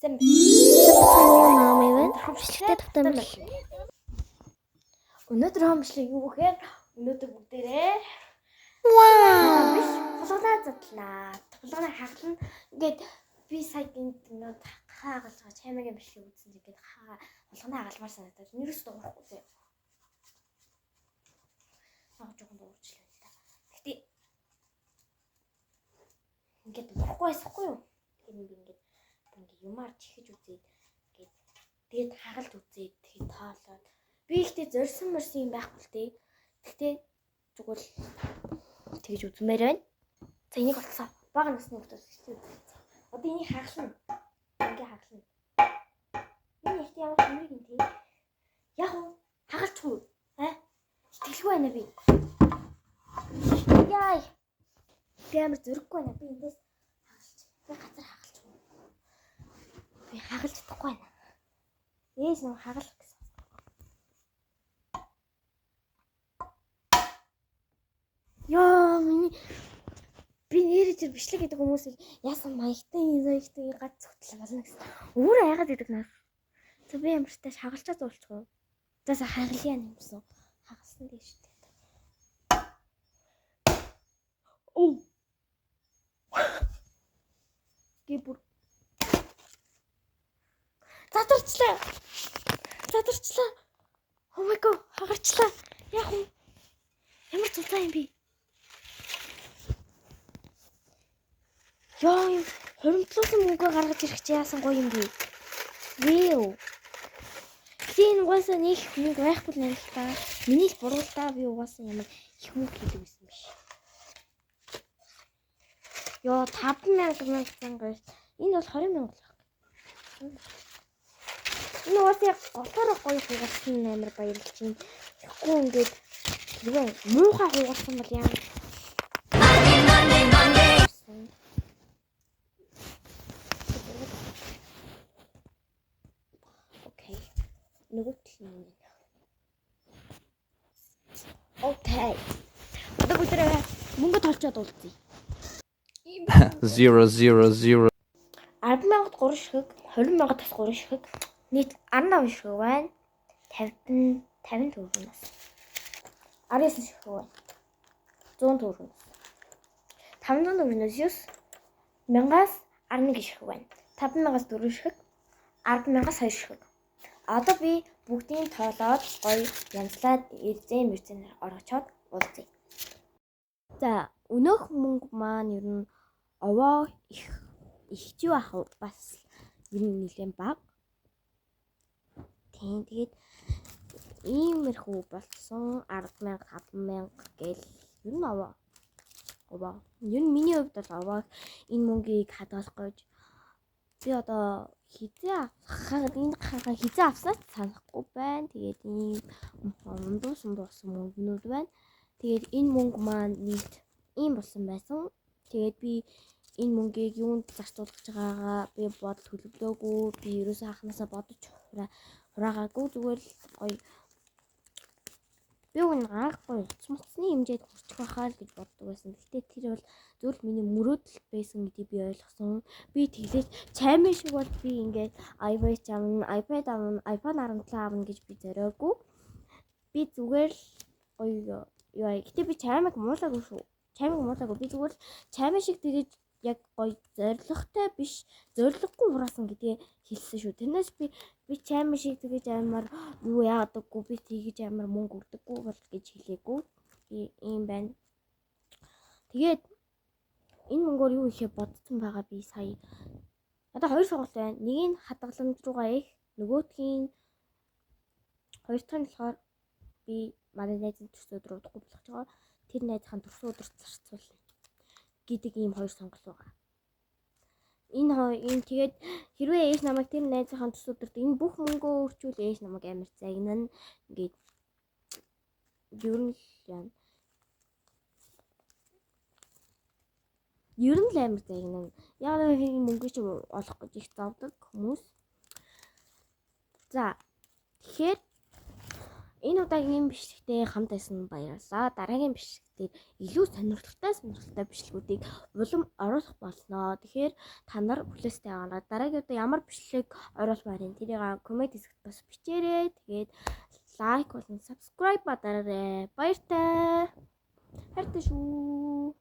Сайн Намайг байна. Бичлэгтэй тавтамл. Өнөөдөр хомшлыг юу гэхээр өнөөдөр бүгдээрээ Вау. биш хулганаа задлаа. Хулганаа хаглана. Ингээд би сая гинт ингээд хаагалж байгаа чаймагийн бичлэг үзсэн чинь ингээд хаа хулганаа хагалмаар санагдаад нэрээс дуурахгүй зөө. Аа жоохон дуурчлаа л та. Гэтэ ингээд дуурахгүй байсахгүй юу? Тэгэхээр би ингээд ингээд юмар чихэж үзээд ингээд тэгээд хагалж үзээд тэгээд тоолоод би ихтэй зорьсон морсон юм байхгүй л дээ. Гэхдээ зүгээр л тэгж үзмээр байна. За энийг олцсон. Бага насны хүмүүс үзсэн. Одоо энийг хаглана. Ингээ хаглана. Энэ ихтэй ямар хэмрэг юм те. Яг уу хагалчих уу? Аа? Итгэлгүй байна би. Яй. Би амар зөрөггүй байна. Би эндээс хагалж. Би газар хагалчих уу? Би хагалж чадахгүй байна. Ээж нэг хагалах гэсэн. Йоо, миний би нэрээ тэр бичлэг гэдэг хүмүүсийг яасан маягтай маягтай гац цогтлоо болно гэсэн. Өөрөө яагаад гэдэг наа. За би ямартай хагалчаа зуулчих уу? За за хагалъя нэмсэн. Хагалсан дээ шүү дээ. Оо. Гэ бүр задарчлаа. Задарчлаа. Oh my god, хагарчлаа. Яг уу. Ямар цуцаа юм бэ? Йоо юм хуримтлуулсан мөнгө гаргаж ирэх чи яасан гоё юм бэ? Вэв. Гэтэ энэ угаасаа нэг их мөнгө байхгүй л юм л та. Миний л буруу л та, би угаасаа ямар их мөнгө хийдэг байсан биш. Йоо 5000 мянга гоё. Энэ бол 20 мянга болох. Энэ угаасаа яг голоороо гоё хугарсан амар баярлж чинь. Тэгэхгүй ингээд хэрвээ муухай хугарсан бол яа. Окей. Нөгөө тал нь. Окей. Одоо бүгдээрээ мөнгө толчоод уулзъя. 0 0 0 10,000-д 3 ширхэг, 20,000-д бас 3 ширхэг, нийт 15 ширхэг байна. 50 50 төгрөгнөөс. 19 ширхэг байна. 100 төгрөгнөөс. 500 төгрөгнөөс 9 мянга-аас 11 ширхэг байна. 5,000-аас 4 ширхэг, 10,000-аас 2 ширхэг. Одоо би бүгдийг тоолоод гоё янзлаад эрзэн мэрзэн оргочоод уулзъя. За, өнөөх мөнгө маань ер нь овоо их их ч юу ах бас ер нь нэлээд бага. Тийм, тэгээд иймэрхүү болсон 10,000 5,000 гэл ер нь овоо. Овоо. Ер нь миний хувьд бол овоо энэ мөнгийг хадгалах гэж би одоо хизээ авах энэ хангаа хизээ авснаас санахгүй байна. Тэгээд ийм ундуусан болсон мөнгнүүд байна. Тэгээд энэ мөнгө маань нийт ийм болсон байсан. Тэгээд би энэ мөнгийг юунд зарцуулах гэж байгаагаа би бодол төлөвлөөгүй. Би ерөөсөө анхнаасаа бодож хураагаагүй. Зүгээр л гоё. Би үн анх гоё утас муцсны хэмжээд хүрчих байхаа л гэж боддог байсан. Гэхдээ тэр бол зөвхөн л миний мөрөөдөл байсан гэдгийг би ойлгосон. Би тэглэж чаймын шиг бол би ингээд iWatch авна, iPad авна, iPhone 17 авна гэж би зориогүй. Би зүгээр л гоё юу аа. Гэтэ би чаймыг муулаагүй шүү. Чаймыг муулаагүй. Би зүгээр л чаймын шиг тэгэж яг гоё зоригтой биш, зориггүй хураасан гэдгээ хэлсэн шүү. Тэрнээс би чаймын шиг тэгэж амар юу яадаггүй, би тэгэж амар мөнгө өрдөггүй бол гэж хэлээгүй. Би ийм байна. Тэгээд энэ мөнгөөр юу хийхээ бодсон байгаа би сая. Одоо хоёр сонголт байна. Нэг нь хадгаламж руугаа их, нөгөөдхийн хоёр дахь нь болохоор би манай найзын төрсөн өдөр удахгүй болох гэж байгаа. Тэр найзынхаа төрсөн өдөрт зарцуулна гэдэг ийм хоёр сонголт байгаа. Энэ энэ тэгээд хэрвээ ээж намайг тэр найзынхаа төрсөн өдөрт энэ бүх мөнгөө өрчүүл ээж намайг амар загнана. Ингээд ер нь л яана. Ер нь л амар загнана. Яг л энэ мөнгө чи олох гэж их зовдөг хүмүүс. За тэгэхээр Энэ удаагийн бичлэгтээ хамт байсан баярлалаа. Дараагийн бичлэгтээ илүү сонирхолтой сонирхолтой бичлэгүүдийг улам оруулах болно. Тэгэхээр та нар хүлээстэй байгаа. Дараагийн удаа ямар бичлэг оруулмаар юм, тэрийг comment хэсэгт бас бичээрэй. Тэгээд like болон subscribe дараарай. Баяртай. Хайртай шүү.